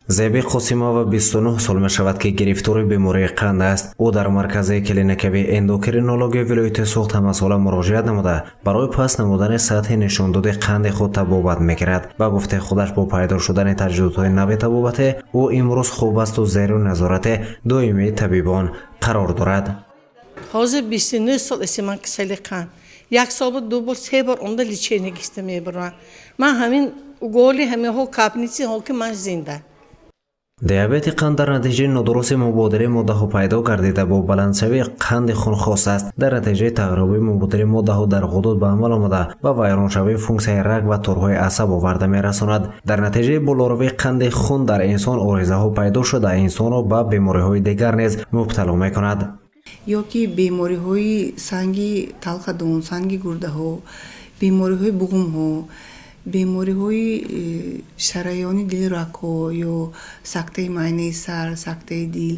Зеби Қосимова 29 сол мешавад, ки гирифтори бемории қанд аст. Ӯ дар маркази клиникавии эндокринологияи вилояти Суғд ҳамасола муроҷиат намуда, барои паст намудани сатҳи нишондоди қанди худ табобат мегирад. Ба гуфтаи худаш, бо пайдо шудани таҷдидотҳои нави табобатӣ ӯ имрӯз хуб асту зеру назорати доимии табибон қарор дорад. Ҳозир 29 сол аст ман кисали қанд. Як сол буд, ду бор, се бор омда лечение гиста мебарам. Ман ҳамин уколи, ҳаминҳо, капельницаҳо, ки ман зинда. Диабети қанд дар натиҷаи нодурусти мубодилаи моддаҳо пайдо гардида, бо баландшавии қанди хун хос аст. Дар натиҷаи тағйирёбии мубодилаи моддаҳо дар ғудуд ба амал омада, ба вайроншавии функсияи раг ва торҳои асаб оварда мерасонад. Дар натиҷаи болоравии қанди хун дар инсон оризаҳо пайдо шуда, инсонро ба бемориҳои дигар низ мубтало мекунад. Ё ки бемориҳои санги талхадон, санги гурдаҳо, бемориҳои буғумҳо, бемориҳои шараёни дили рагҳо ё сактаи майнаи сар, сактаи дил,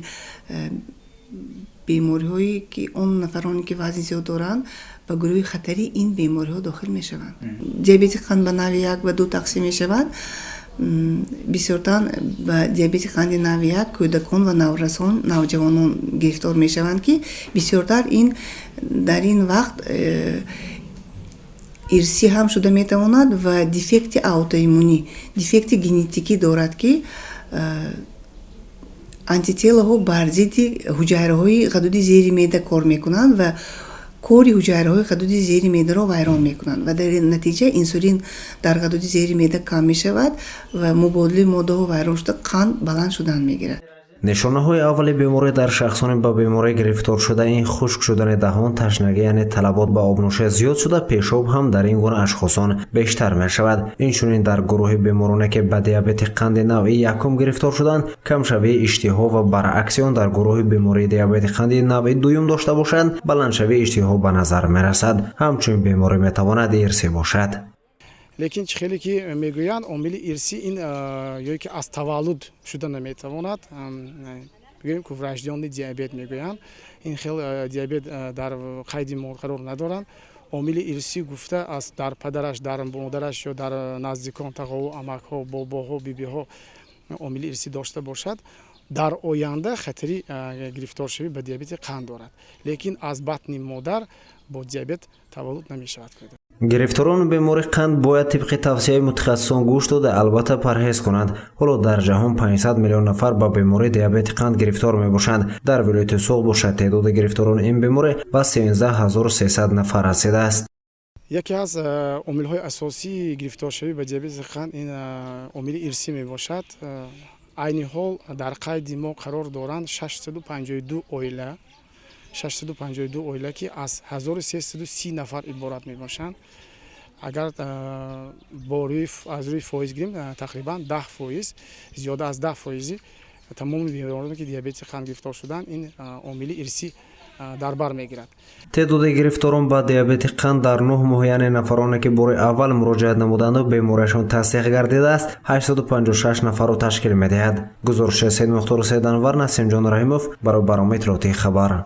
бемориҳое ки он нафароне ки вазни зиёд доранд, ба гурӯҳи хатари ин бемориҳо дохил мешаванд. Диабети қанд ба навъи як ва ду тақсим мешавад. Бисёртар ба диабети қанди навъи як кӯдакон ва наврасон, навҷавонон гирифтор мешаванд, ки бисёртар ин дар ин вақт ирсӣ ҳам шуда метавонад ва дефекти аутоиммунӣ, дефекти генетикӣ дорад, ки антителаҳо бар зидди ҳуҷайраҳои ғадуди зери меъда кор мекунанд ва кори ҳуҷайраҳои ғадуди зери меъдаро вайрон мекунанд ва дар натиҷа инсулин дар ғадуди зери меъда кам мешавад ва мубодилаи моддаҳо вайрон шуда, қанд баланд шудан мегирад. Нишонаҳои аввали беморӣ дар шахсони ба беморӣ гирифтор шуда ин хушк шудани даҳон, ташнагӣ, яъне талабот ба обнӯшӣ зиёд шуда, пешоб ҳам дар ин гуна ашхосон бештар мешавад. Инчунин дар гурӯҳи бемороне, ки ба диабети қанди навъи якум гирифтор шуданд, камшавии иштиҳо ва баръакси он, дар гурӯҳи бемории диабети қанди навъи дуюм дошта бошанд, баландшавии иштиҳо ба назар мерасад. Ҳамчунин беморӣ метавонад ирсӣ бошад. Лекин чӣ хеле ки мегӯянд, омили ирсӣ ин ё ки аз таваллуд шуда наметавонад. Бигӯем ку врождённый диабет мегӯянд, ин хел диабет дар қайди мо қарор надоранд. Омили ирсӣ гуфта, аз дар падараш, дар модараш ё дар наздикон, тағову амакҳо, бобоҳо, бибиҳо омили ирсӣ дошта бошад, дар оянда хатари гирифторшавӣ ба диабети қанд дорад, лекин аз батни модар бо диабет таваллуд намешавад. Гирифторони бемории қанд бояд тибқи тавсияи мутахассисон гӯш дода, албатта, парҳез кунанд. Ҳоло дар ҷаҳон 500 миллион нафар ба бемории диабети қанд гирифтор мебошанд. Дар вилояти Суғд бошад, теъдоди гирифторони ин беморӣ ба 13 300 нафар расидааст. Яке аз омилҳои асосии гирифторшавӣ ба диабети қанд ин омили ирсӣ мебошад. Айни ҳол дар қайди мо қарор доранд 652 оила, 652 оила, ки аз 1330 нафар иборат мебошанд. Агар бо аз рӯи фоиз гирем, тақрибан 10%, зиёда аз 10 фоизи тамоми бемороне, ки диабети қанд гирифтор шуданд, ин омили ирсӣ дар бар мегирад. Теъдоди гирифторон ба диабети қанд дар 9 моҳ, яъне нафароне, ки бори аввал муроҷиат намуданду бемориашон тасдиқ гардидааст, 856 нафарро ташкил медиҳад. Гузориши Саидмухтору Саиданвар, Насимҷон Раҳимов барои барномаи иттилоотии «Хабар».